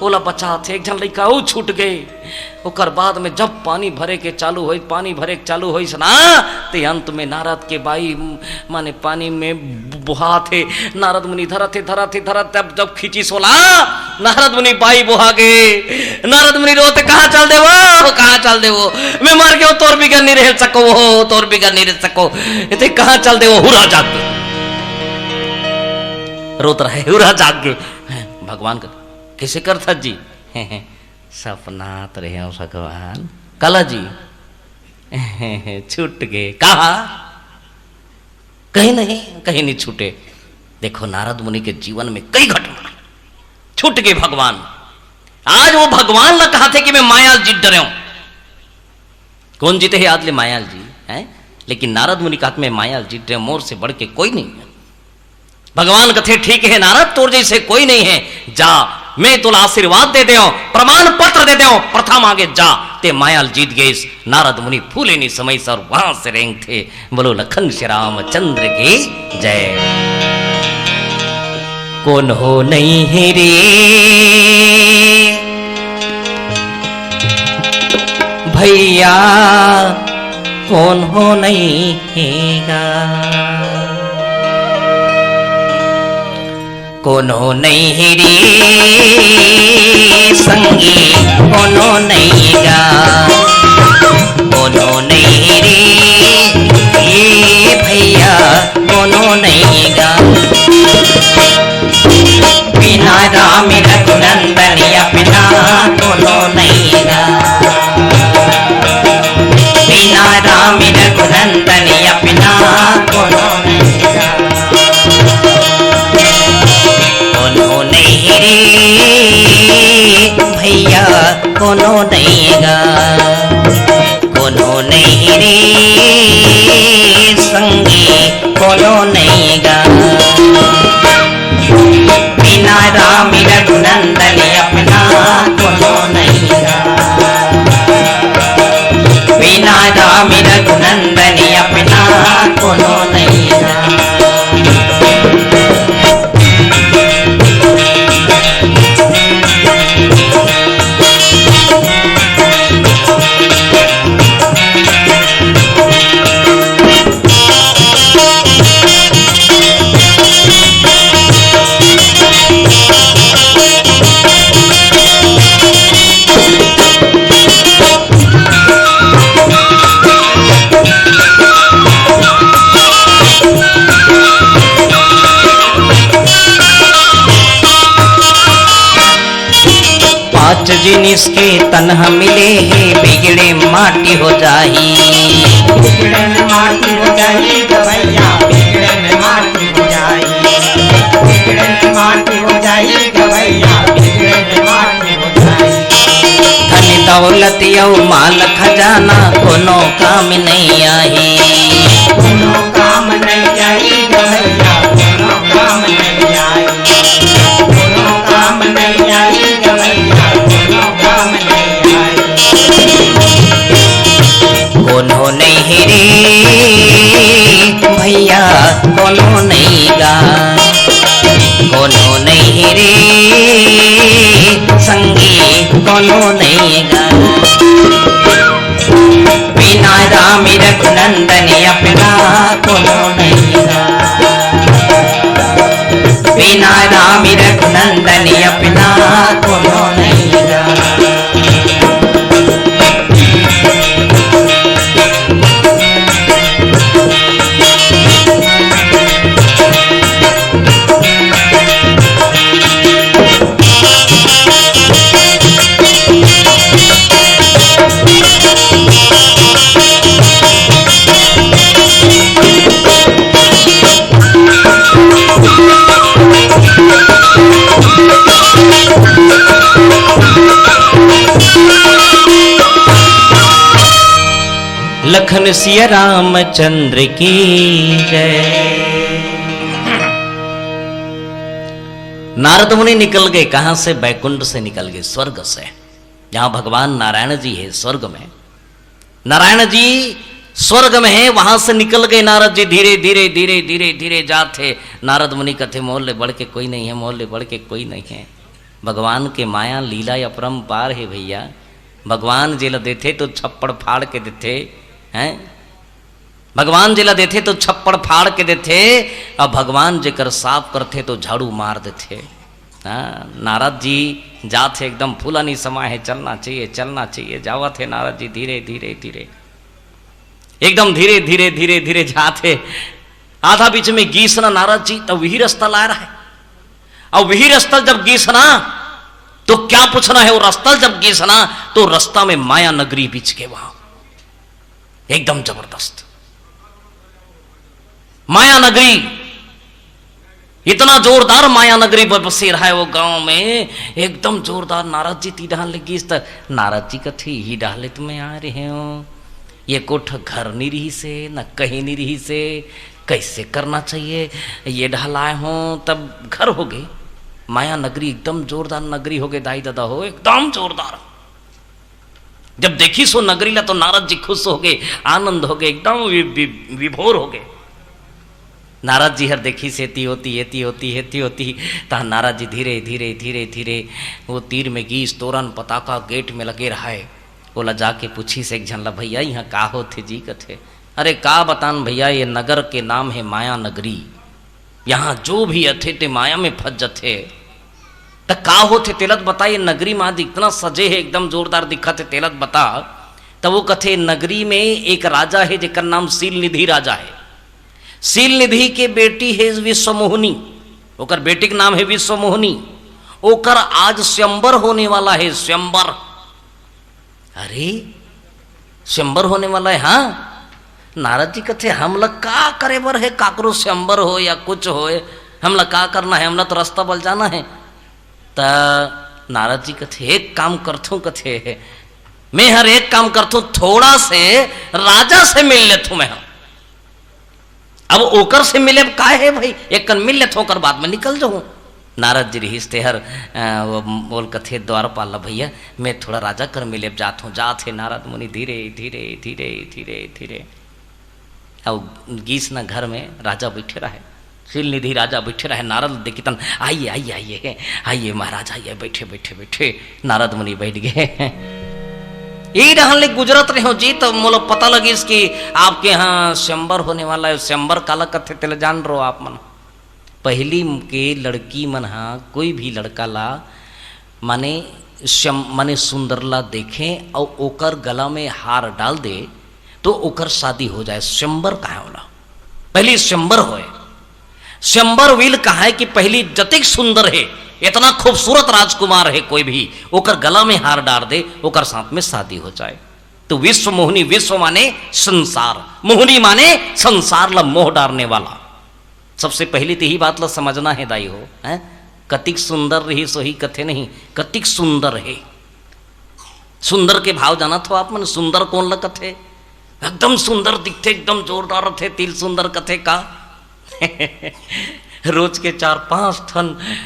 ओला बचाथे, एक झन लइका अउ छूट गे। ओकर बाद में जब पानी भरे के चालू होइस, पानी भरे के चालू होइस ना, ते अंत में नारद के बाई, माने पानी में बोहाथे। नारद मुनि धरथे, धरथे, धरथे, तब जब खींचिस ओला, नारद मुनि बाई बोहा गे। नारद मुनि रोथे, "कहाँ चल देवो, कहाँ चल देवो? मैं मर गेंव, तोर बिगर नइ रह सकों, तोर बिगर नइ रह सकों। एते कहाँ चल देवो?" हुरा जाग गे। रोत रहे, हुरा जाग गे। भगवान का, "कइसे करथस जी?" "सपनात रहेंव भगवान।" "काला जी?" "छूट गे।" "कहाँ?" "कहीं नहीं, कहीं नइ छूटे।" देखो, नारद मुनि के जीवन में कई घटना हे। छूट गे भगवान। आज ओ भगवान ला कहाथे कि मैं माया ल जीत डरेंव। कोन जीते हे आज ले माया ल जी, हैं? लेकिन नारद मुनि कहाथे, "मैं माया ल जीत डरेंव, मोर से बढ़ के कोई नइ हे।" भगवान कथे, "ठीक हे नारद, तोर जइसे कोई नइ हे, जा, मैं तोला आशीर्वाद दे देंव, प्रमाण पत्र दे देंव, प्रथा मांगे जा, ते माया ल जीत गेस।" नारद मुनि फूले नइ समाइस अउ वहां से रेंगथे। बोलो लखन श्री रामचंद्र की जय। कोनो नइ हे रे भइया, कोनो नइ हे गा। कोनो नइ हे रे संगी, कोनो नइ गा, कोनो नइ हे रे, ए भइया, कोनो नइ गा। बिना राम रघुनंदन अपना कोनो नइ गा। बिना राम रघुनंदन अपना कोनो नइ गा। कोनो नइ रे भइया, कोनो नइ गा, कोनो नइ रे संगी, कोनो नइ गा। बिना राम रघुनंदन अपना कोनो नइ गा। बिना राम रघुनंदन अपना कोनो नइ गा। पांच जिनिस के तन ह मिले हे, बिगड़े माटी हो जाही। बिगड़े में माटी हो जाही गवैया, बिगड़े में माटी हो जाही। बिगड़े में माटी हो जाही गवैया, बिगड़े में माटी हो जाही। धन दौलत अउ माल खजाना कोनो काम नइ आही। कोनो काम नइ आही गवैया, कोनो काम नइ आही। कोनो काम नइ आही गवैया, कोनो काम नइ आही। कोनो नइ हे रे भइया, कोनो नइ गा। कोनो नइ हे रे संगी, कोनो नइ गा। बिना राम रघुनंदन अपना कोनो नइ गा। बिना राम रघुनंदन अपना कोनो नइ गा। खन सिया रामचंद्र की जय। नारद मुनि निकल गए। कहां से? बैकुंठ से निकल गए, स्वर्ग से। जहां भगवान नारायण जी है स्वर्ग में, नारायण जी स्वर्ग में है, वहां से निकल गए नारद जी। धीरे धीरे धीरे धीरे धीरे जात है। नारद मुनि कथे, मोर ले बढ़ के कोई नहीं है, मोर ले बढ़ के कोई नहीं है। भगवान के माया लीला अपरंपार है भैया। भगवान जेला देथे तो छप्पड़ फाड़ के देथे, हैं? भगवान जेला देथे तो छप्पड़ फाड़ के देथे, और भगवान जेकर साफ करथे तो झाड़ू मार देथे। हाँ, नारद जी जात हे एकदम फूला नहीं समाए है, चलना चाहिए, चलना चाहिए। जावत हे नारद जी धीरे धीरे धीरे, एकदम धीरे धीरे धीरे धीरे जात हे। आधा बीच में गीस ना नारद जी, तब वही रास्ता ला रहा है। और वही रास्ता जब गीस ना, तो क्या पूछना है, वो रास्ता जब गीस ना, तो रास्ता में माया नगरी बीच के वहां एकदम जबरदस्त माया नगरी, इतना जोरदार माया नगरी ब-, बसेर है वो गांव में, एकदम जोरदार। नारद जी ती डहान ले गीस त नारद जी कथे, "यही डहान ले तो मैं आ रहे हो, ये कोठ घर नहीं रही से, न कहीं नहीं रही से, कैसे करना चाहिए, ये डहान आए हो तब घर हो गए।" माया नगरी एकदम जोरदार नगरी हो गए दाई दादा हो, एकदम जोरदार। जब देखिस वो नगरी ला तो नारद जी खुश हो गए, आनंद हो गए, एकदम वि-, वि-, विभोर हो गए। नारद जी हर देखिस एती ओती, एती ओती, एती ओती, तहां नारद जी धीरे धीरे धीरे धीरे वो तीर में गीस, तोरन पताका गेट में लगे रहाय। ओला जाके पूछिस एक झन ला, "भैया, इहां का होथे जी?" कथे, "अरे का बतान भैया, ये नगर के नाम है माया नगरी।" यहां जो भी अथे ते माया में फंस जथे। त का होथे तेला त बता, ये नगरी म आज इतना सजे हे, एकदम जोरदार दिखत हे, तेला त बता। त वो कथे, नगरी में एक राजा हे जेकर नाम शील निधि राजा हे। शील निधि के बेटी हे विश्वमोहिनी, ओकर बेटी के नाम हे विश्वमोहिनी। ओकर आज स्वयंवर होने वाला हे, स्वयंवर। अरे, स्वयंवर होने वाला हे, हां? नारद जी कथे, "हमला का करे बर हे, काकरो स्वयंवर होय या कुछ होय, हमला का करना हे, हमला तो रास्ता बल जाना हे।" त नारद जी कथे, "एक काम करथों," कथे, "मैं हर एक काम करथों, थोड़ा से राजा से मिल लेथों मैं ह।" अब ओकर से मिले अब काय हे भाई, एक कन मिल लेथों, ओकर बाद में निकल जाहूं। नारद जी रिहिस तेहर, अ, वो बोल कथे द्वारपाल ला, "भैया, मैं थोड़ा राजा कर मिले अब जात हूं।" जात हे नारद मुनि धीरे, धीरे, धीरे, धीरे, धीरे। अब गीस न घर में राजा बैठे रहे, शील निधि राजा बैठे रहे। नारद देखितन, "आइए, आइए, आइए, आइए महाराज, आइए, बैठे, बैठे, बैठे।" नारद मुनि बैठ गए। यही डहन ले गुजरत रहे हो जी, तब मोला पता लगिस कि आपके यहां स्वयंवर होने वाला हे। स्वयंवर काला कथे, तेला जान रहो आप मन। पहिली के लड़की मन हा कोई भी लड़का ला, माने स्वयं-, माने सुंदर ला देखे और ओकर गला में हार डाल दे, तो ओकर शादी हो जाए। स्वयंवर कहा होला? पहिली स्वयंवर होए। स्वयंवर विल कहा है कि पहिली जतिक सुंदर हे, इतना खूबसूरत राजकुमार हे कोई भी, ओकर गला में हार डाल दे, ओकर साथ में शादी हो जाए। तो विश्व मोहिनी, विश्व माने संसार, मोहिनी माने संसार ला मोह डारने वाला। सबसे पहिली तो यही बात ला समझना हे दाई हो, हैं? कतिक सुंदर रही सोही कथे नहीं, कतिक सुंदर हे। सुंदर के भाव जानत हो आप मन? सुंदर कोन ला कथे? एकदम सुंदर दिखथे, एकदम जोरदार रथे, तिला सुंदर कथे का? रोज के चार पांच ठन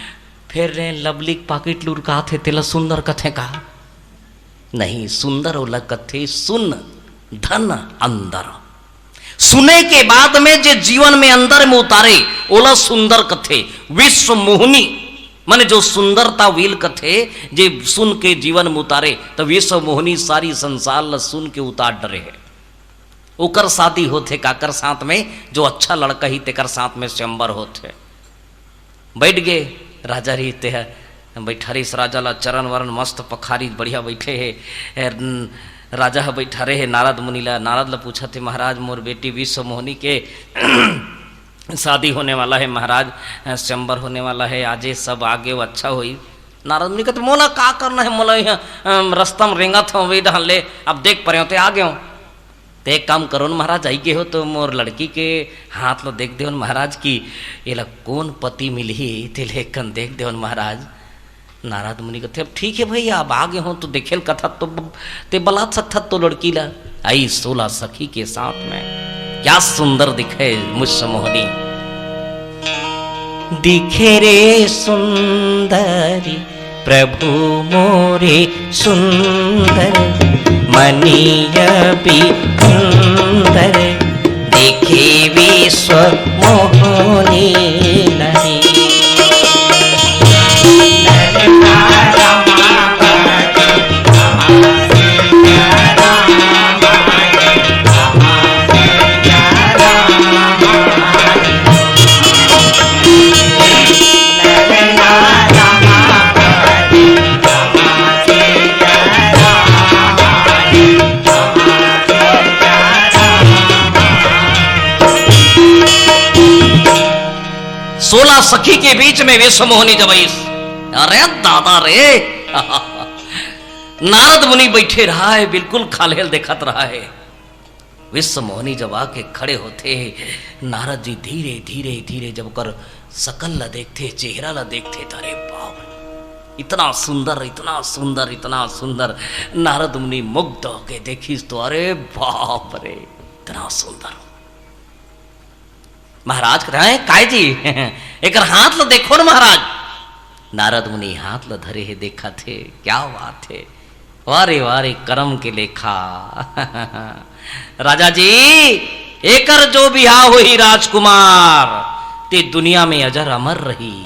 फेर रे लवली के पाकिट लुरकाथे, तेला सुंदर कथे का? नहीं, सुंदर ओला कथे सुन धन अंदर। सुने के बाद में जे जीवन में अंदर में उतारे, ओला सुंदर कथे। विश्व मोहिनी, माने जो सुंदरता विल कथे, जे सुन के जीवन में उतारे, त विश्व मोहिनी सारी संसार ला सुन के उतार डरे हे। ओकर शादी होथे काकर साथ में? जो अच्छा लड़का ही तेकर साथ में स्वयंवर होथे। बैठ गे राजा रहिस तेह, बैठारिस राजा ला, चरण वरण मस्त पखारिस, बढ़िया बैठे हे। ए, न-, राजा ह बैठारे हे नारद मुनि ला। नारद ला पूछत हे, "महाराज, मोर बेटी विश्व मोहिनी के शादी होने वाला हे महाराज, अ, स्वयंवर होने वाला हे, आजे सब आगे, वो अच्छा होई।" नारद मुनि कहते, "मोला का करना हे, मोला इहां, अम, रस्ता म रेंगत हंव, वही डहन ले, अब देख परे हों ते आगे हों।" ते एक काम करो न महाराज, आई गे हो तो मोर लड़की के हाथ ला देख देव न महाराज, कि एला कोन पति मिलही, तेला एक कन देख देव न महाराज। नारद मुनि कथे, "अब ठीक हे भैया, अब आ गे हो तो देखे ल कथस तो ब-, ते बला सकथस तो लड़की ला।" आई सोलह सखी के साथ में। क्या सुंदर दिखे मुझसे मोहनी। दिखे रे सुंदरी प्रभु मोरे सुंदर, मनीय भी सुंदर, देखे विश्व मोहनी नहीं। सोलह सखी के बीच में विश्व मोहनी जब इस, अरे दादा रे, नारद मुनि बैठे रहा है, बिल्कुल खाल्हे ल देखत रहा है। विश्व मोहनी जब आके खड़े होथे, नारद जी धीरे धीरे धीरे जब ओकर सकल ला देखथे, चेहरा ला देखथे, त अरे बाप रे, इतना सुंदर, इतना सुंदर, इतना सुंदर। नारद मुनि मुग्ध होके देखिस तो अरे बाप रे, इतना सुंदर। महाराज कहथे, "हैं, काय जी?" "एकर हाथ ल देखो न महाराज।" नारद मुनि हाथ ल धरे हे, देखत हे, क्या बात हे, वाह रे वाह रे, करम के लेखा। राजा जी, एकर जो बिहाव होही राजकुमार, ते दुनिया में अजर अमर रही,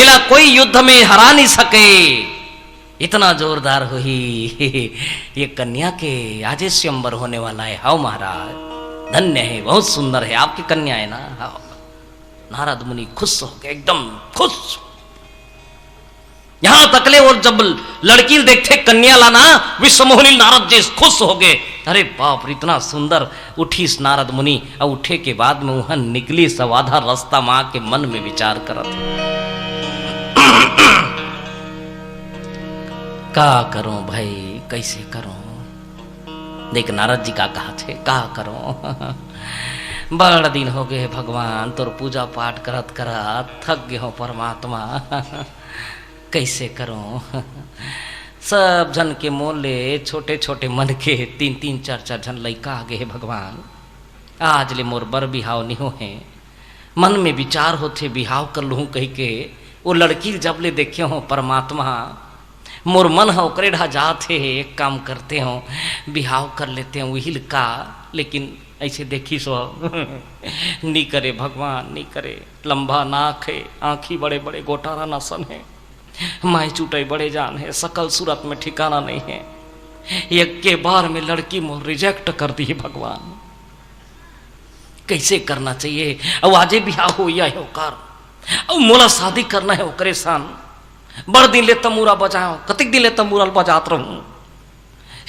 एला कोई युद्ध में हरा नहीं सके। इतना जोरदार होही ये कन्या के आजे स्वयंवर होने वाला है। हाव महाराज, धन्य है, बहुत सुंदर है आपकी कन्या है ना। हाव। नारद मुनि खुश हो गए, एकदम खुश। यहां तकले वो जब लड़की देखथे कन्या ला ना, विश्वमोहनी नारद जी खुश हो गए। अरे बाप रे, इतना सुंदर। उठिस नारद मुनि, अउ उठे के बाद में उहां निकलिस, अउ आधा रास्ता म आके मन में विचार करत हे, "का करों भाई, कइसे करों?" देख नारद जी का कहत हे, "का करों?" "बड़ दिन हो गए भगवान, तोर पूजा पाठ करत करत थक गे हों परमात्मा।" कइसे करों? सब झन के मोर ले छोटे-छोटे मन के तीन-तीन, चार-चार झन लइका आ गे हे भगवान। आज ले मोर बर बिहाव निहो हे। मन में विचार होथे बिहाव कर लूहूं कहिके, वो लड़की ल जब ले देखे हों परमात्मा, मोर मन ह ओकरे ढा जात हे। एक काम करते हों, बिहाव कर लेते हों उही ल का, लेकिन अइसे देखिस हो, नी करे भगवान, नी करे। लंबा नाक हे, आंखी बड़े-बड़े गोटारा नसन हे। माई चुटई बड़े जान हे, सकल सूरत में ठिकाना नहीं हे। एक के बार में लड़की मोर reject कर दिही भगवान। कइसे करना चाहिए? अउ आजे बिहाव होइया हे ओकर, अउ मोला शादी करना हे ओकरे सन। बड़ दिन ले तमूरा बजाओं, कतिक दिन ले तमूरा ल बजात रहूं।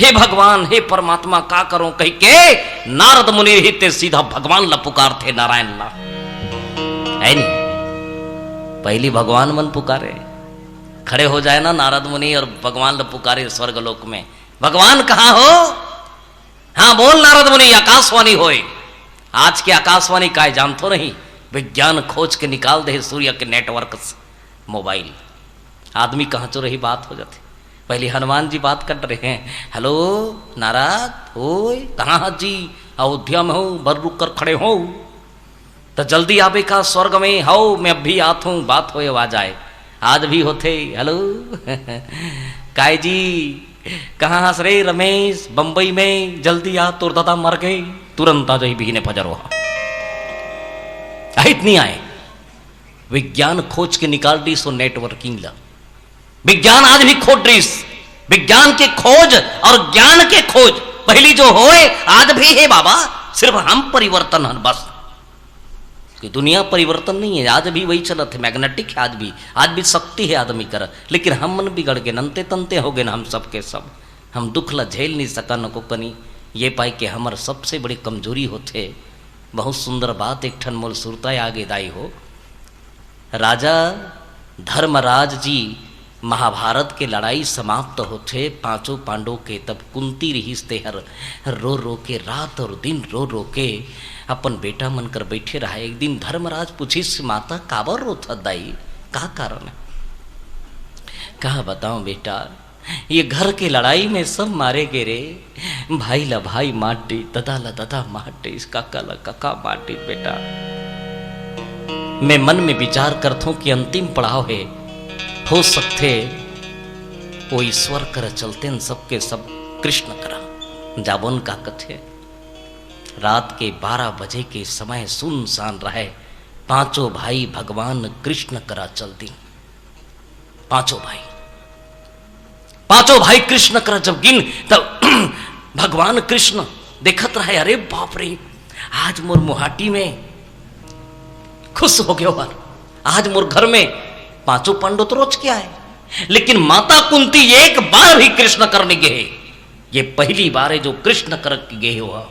हे भगवान, हे परमात्मा, का करों कहिके नारद मुनि रहिते सीधा भगवान ला पुकारथे, नारायण ला। है नी? पहिली भगवान मन पुकारे, खड़े हो जाए ना नारद मुनि अउ भगवान ला पुकारे स्वर्ग लोक में, "भगवान कहाँ हो?" "हाँ बोल नारद मुनि, आकाशवाणी होय।" आज के आकाशवाणी काय जानथो नहीं, विज्ञान खोज के निकाल दे सूर्य के network से। मोबाइल। आदमी कहाँ चो रही, बात हो जाथे। पहिली हनुमान जी बात कर रहे हैं, "हेलो नारद, ओए, कहाँ हस जी? अयोध्या में हों, बर रुक कर खड़े हों, त जल्दी आबे का, स्वर्ग में हों, मैं अभी आत हों, बात होए आ जाए।" आज भी होथे, "हेलो, काय जी, कहाँ हस रे रमेश? बम्बई में, जल्दी आ, तोर दादा मर गए, तुरंत आ जाही बिहने फजर वहाँ।" अहित नहीं आए। विज्ञान खोज के निकाल दिस ओ networking ला। विज्ञान आज भी खोज दिस। विज्ञान के खोज अउ ज्ञान के खोज पहिली जो होय, आज भी हे बाबा, सिर्फ हम परिवर्तन हन बस। कि दुनिया परिवर्तन नहीं हे, आज भी वही चलत हे, magnetic हे आज भी, आज भी शक्ति हे आदमी कर, लेकिन हम मन बिगड़ गे, नंते तंते हो गे ना हम सब के सब। हम दुख ला झेल नहीं सकन को कनी, ये पाए के हमर सबसे बड़ी कमजोरी होथे। बहुत सुंदर बात एक ठन मोल सुरता आगे दाई हो। राजा धर्मराज जी, महाभारत के लड़ाई समाप्त होथे पांचों पांडव के, तब कुंती रिहिस तेहर रो रो के रात अउ दिन रो रो के अपन बेटा मन कर बैठे रहा। एक दिन धर्मराज पूछिस, "माता काबर रोथस दाई, का कारण हे?" "का बताओं बेटा, ये घर के लड़ाई में सब मारे गे रे। भाई ला भाई मार दी, ददा ला ददा मार दी, काका ला काका मार दी। बेटा, मैं मन में विचार करथों कि अंतिम पड़ाव हे, हो सकथे वो ईश्वर करा चलतेन, सबके सब कृष्ण करा जाबोन। का कथे, रात के बारह बजे के समय सुनसान रहे, पांचों भाई भगवान कृष्ण करा चल दी। पांचों भाई, पांचों भाई कृष्ण करा जब गिन, तब भगवान कृष्ण देखत रहे, अरे बाप रे, आज मोर मुहाटी में खुश हो गयो हर, आज मोर घर में पांचों पांडव तो रोज के आए, लेकिन माता कुंती एक बार भी कृष्ण कर नहीं गए। ये पहली बार है जो कृष्ण कर के गए हो।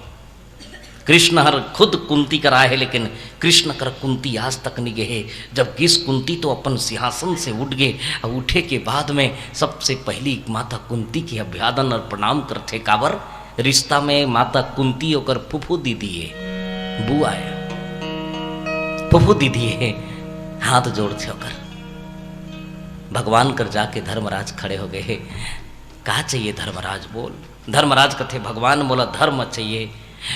कृष्ण हर खुद कुंती कर आए है, लेकिन कृष्ण कर कुंती आज तक नहीं गए। जब गिस कुंती तो अपन सिंहासन से उठ गए, और उठे के बाद में सबसे पहली माता कुंती के अभिवादन और प्रणाम करथे। काबर? रिश्ता में माता कुंती ओकर फुफू दीदी है, बुआ है, फुफू दीदी है। हाथ जोड़थे ओकर। भगवान कर जाके धर्मराज खड़े हो गए हे। का चाहिए धर्मराज, बोल। धर्मराज कथे, भगवान मोला धर्म चाहिए,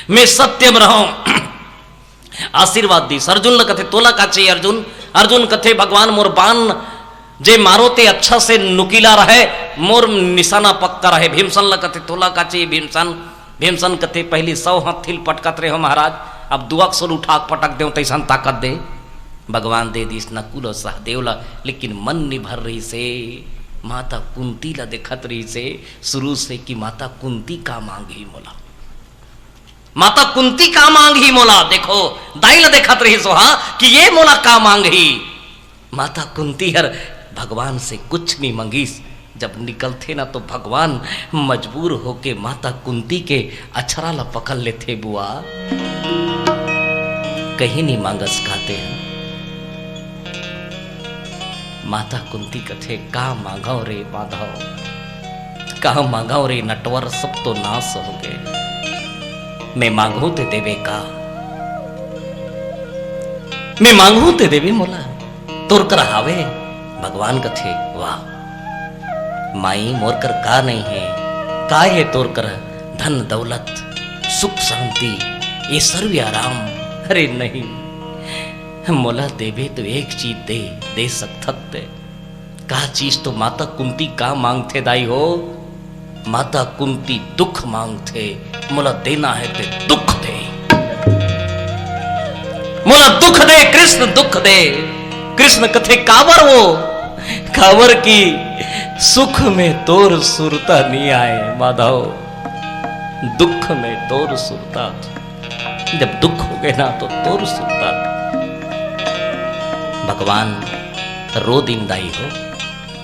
मैं सत्य में रहूं। आशीर्वाद दीस। अर्जुन ल कथे, तोला का चाहिए अर्जुन? अर्जुन कथे, भगवान मोर बाण जे मारो ते अच्छा से नुकीला रहे, मोर निशाना पक्का रहे। भीमसन ल कथे, तोला का चाहिए भीमसन? भीमसन कथे, पहली सौ हत्थी ल पटकत रहे हो महाराज, अब दुआ सौ ल उठा के पटक देव, तैसन ताकत दे। भगवान दे दीस नकुल और सहदेव ला, लेकिन मन निभर रहिसे, माता कुंती ला देखत रहिसे शुरू से कि माता कुंती का मांगही मोला। माता कुंती का मांगही मोला, देखो, दाई ला देखत रहिस ओहा कि ये मोला का मांगही। माता कुंती हर भगवान से कुछ नहीं मंगिस। जब निकलथे ना तो भगवान मजबूर होके माता कुंती के अछरा ला पकड़ लेथे, बुआ, कहीं नहीं मांगस काते हैं। माता कुंती कथे, का मांगव रे माधव, का मांगव रे नटवर, सब तो नाश हो गए। मैं मांगहूं ते देवे का? मैं मांगहूं ते देवे मोला? तोर कर हावे? भगवान कथे, वाह माई, मोर कर का नहीं है? का है तोर कर? धन दौलत, सुख शांति, ऐश्वर्य आराम? अरे नहीं, मोला देबे तो एक चीज दे, दे सकथस ते। का चीज तो माता कुंती का मांगथे दाई हो? माता कुंती दुख मांगथे, मोला देना है ते दुख दे। मोला दुख दे कृष्ण, दुख दे। कृष्ण कथे, काबर वो? काबर कि सुख में तोर सुरता नहीं आए माधव, दुख में तोर सुरता। जब दुख हो गए ना तो तोर सुरता। भगवान रो दिन दाई हो,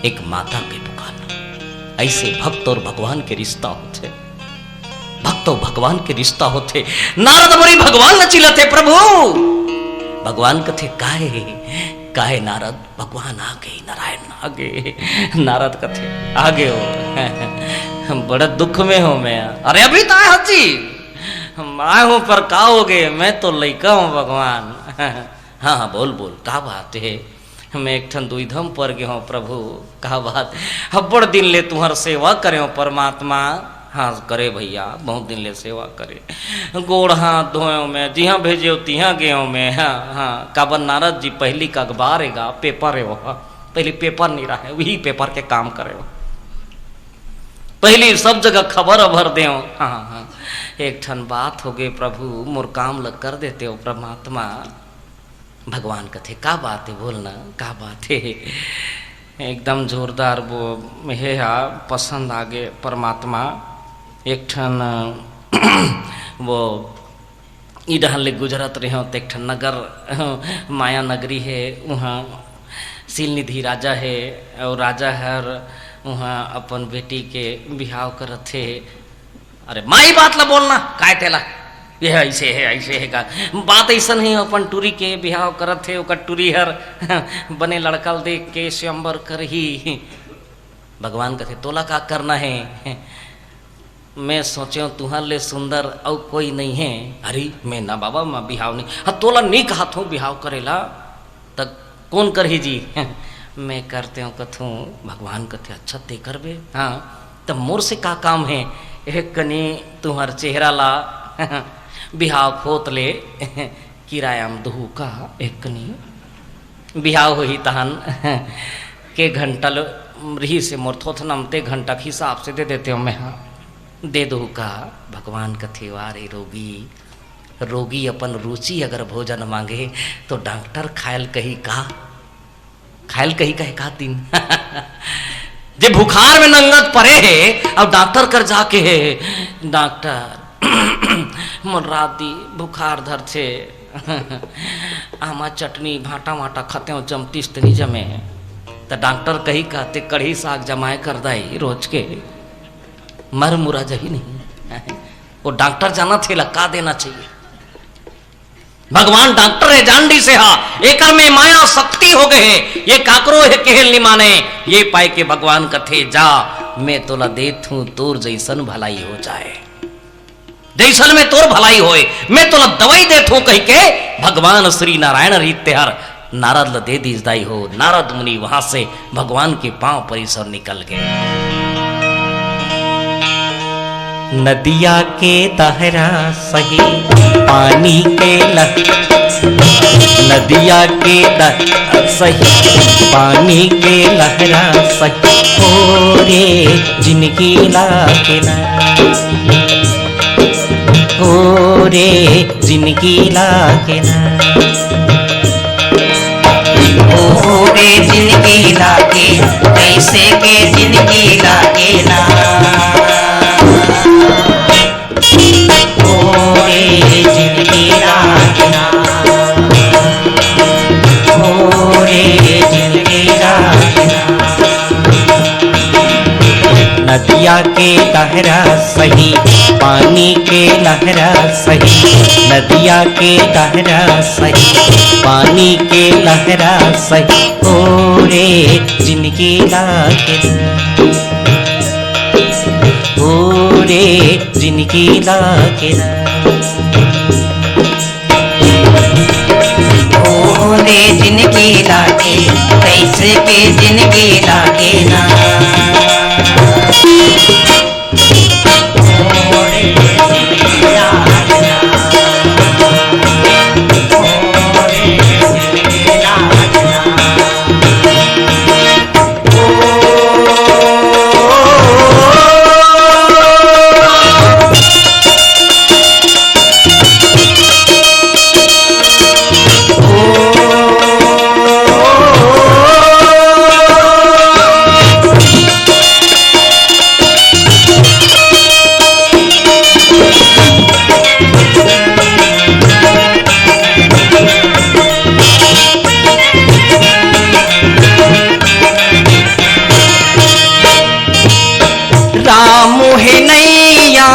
एक माता के पुकार। ऐसे भक्त और भगवान के रिश्ता होथे, भक्त और भगवान के रिश्ता होथे। नारद बरी भगवान ल चिल्लाथे, प्रभु। भगवान कथे, काहे, काहे नारद? भगवान आ गए, नारायण आ गए। नारद कथे, आ गए हो? बड़ा दुख में हो मैं। अरे अभी तो आए हस जी। हम आए हूं पर का हो गए, मैं तो लइका हूं भगवान। हाँ हाँ, बोल बोल, का बात है? मैं एक ठन दुविधा म पर गे हूं प्रभु। का बात? अब्बड़ दिन ले तुहर सेवा करे हूं परमात्मा। हाँ करे भैया, बहुत दिन ले सेवा करे। गोड़ हाथ धोए हूं मैं, जिहां भेजे हो तिहां गे हूं मैं। हाँ हाँ, काबर नारद जी पहली का अखबार एगा, पेपर है वो। पहली पेपर नहीं रहा है, वही पेपर के काम करे हो। पहली सब जगह खबर अभर दे हो। हाँ हाँ, एक ठन बात हो गए प्रभु, मोर काम ल कर देते हो परमात्मा। भगवान कथे, का बात है, बोलना, का बात है? एकदम जोरदार वो हे हा, पसंद आ गए परमात्मा। एक ठन वो ई डहर ले गुजरत रहे हो, तो एक ठन नगर माया नगरी है, वहाँ शील निधि राजा है और राजा हर वहाँ अपन बेटी के बिहाव करत है। अरे माई बात ला बोलना, काय तेला? ये ऐसे है, ऐसे है का? बात ऐसा नहीं, अपन टूरी के बिहाव करत है, ओकर टूरी हर बने लड़का ल देख के स्वयंवर करही। भगवान कथे, तोला का करना है? मैं सोचे हूँ, तुहर ले सुंदर अउ कोई नहीं है। अरे, मैं ना बाबा, मैं बिहाव नहीं। हाँ, तोला नहीं कहा थो बिहाव करेला, त कौन करही जी? मैं करतेंव कथों, भगवान कथे, "अच्छा, ते करबे? हाँ, त मोर से का काम हे? एक कनी तुंहर चेहरा ला बिहाव खोत ले किराया म दुहू का एक कनी बिहाव होही तहन के घंटा ल रिहिसे मोर थोथना म ते घंटा के हिसाब से दे देतेंव मैं, हाँ, दे दुहू का?" भगवान कथे, "वाह रे रोगी, रोगी अपन रुचि अगर भोजन मांगे तो डॉक्टर खायल कही का?" खायल कही कहे का दिन जे बुखार में नंगत परे हे, अब डॉक्टर कर जाके हे, "डॉक्टर, मोर रात दिन बुखार धरथे, आमा चटनी भांटा वांटा खतेंव, जमतिस त नी जमे।" त डॉक्टर कही का, "ते कढ़ी साग जमाय कर दाई रोज के, मर मुरा जही नहीं।" वो डॉक्टर जानथे ला का देना चाहिए। भगवान डॉक्टर हे, जान डीसे हा, एकर में माया शक्ति हो गे हे, ये काकरो हे केहे ल नी माने। ये पाय के भगवान कथे, "जा, मैं तोला देत हूँ, तोर जइसन भलाई हो जाए, जइसन में तोर भलाई होए, मैं तोला दवाई देत हूँ," कहि के भगवान श्री नारायण रीत तेहर नारद ल दे दीस दाई हो। नारद मुनि वहां से भगवान के पांव परिस अउ निकल गे। नदिया के दहरा सही, पानी के लह-, नदिया के दहरा सही, पानी के लहरा सही, ओ रे जिनगी लागे ना, ओ रे जिनगी लागे ना। ओ रे जिनगी लागे, कइसे के जिनगी लागे ना। ओ रे जिनगी लागे ना। ओ रे जिनगी लागे ना। नदिया के दहरा सही, पानी के लहरा सही, नदिया के दहरा सही, पानी के लहरा सही, ओ रे जिनगी लागे ना, ओ रे जिनगी लागे ना। ओ रे जिनगी लागे, कइसे के जिनगी लागे ना। राम हे नैया,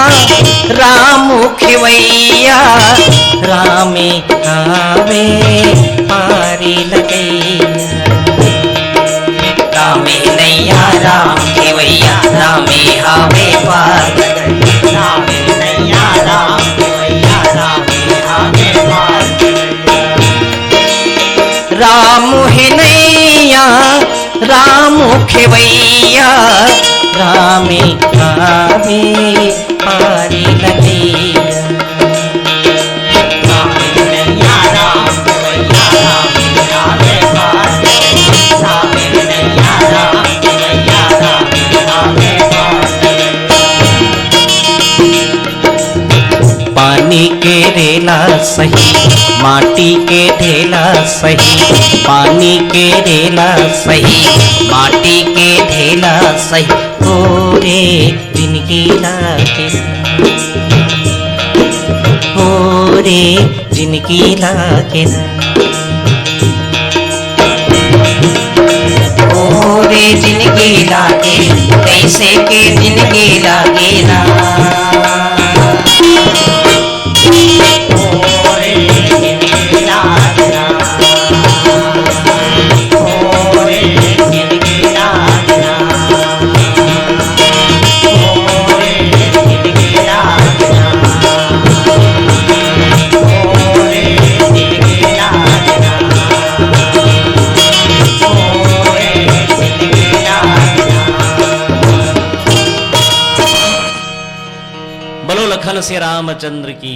राम खेवैया, रामे हावे पारी लगैया। रामे नैया, राम खेवैया, रामे हावे पार लगैया। रामे नैया, राम खेवैया, रामे हावे पार लगैया। राम हे नैया, राम खेवैया, रामे हावे पारी लगैया। पानी के रेला सही, माटी के ढेला सही, पानी के रेला सही, माटी के ढेला सही, ओ रे जिनगी लागे ना, ओ रे जिनगी लागे ना। ओ रे जिनगी लागे, कइसे के जिनगी लागे ना। बोल श्री रामचंद्र की।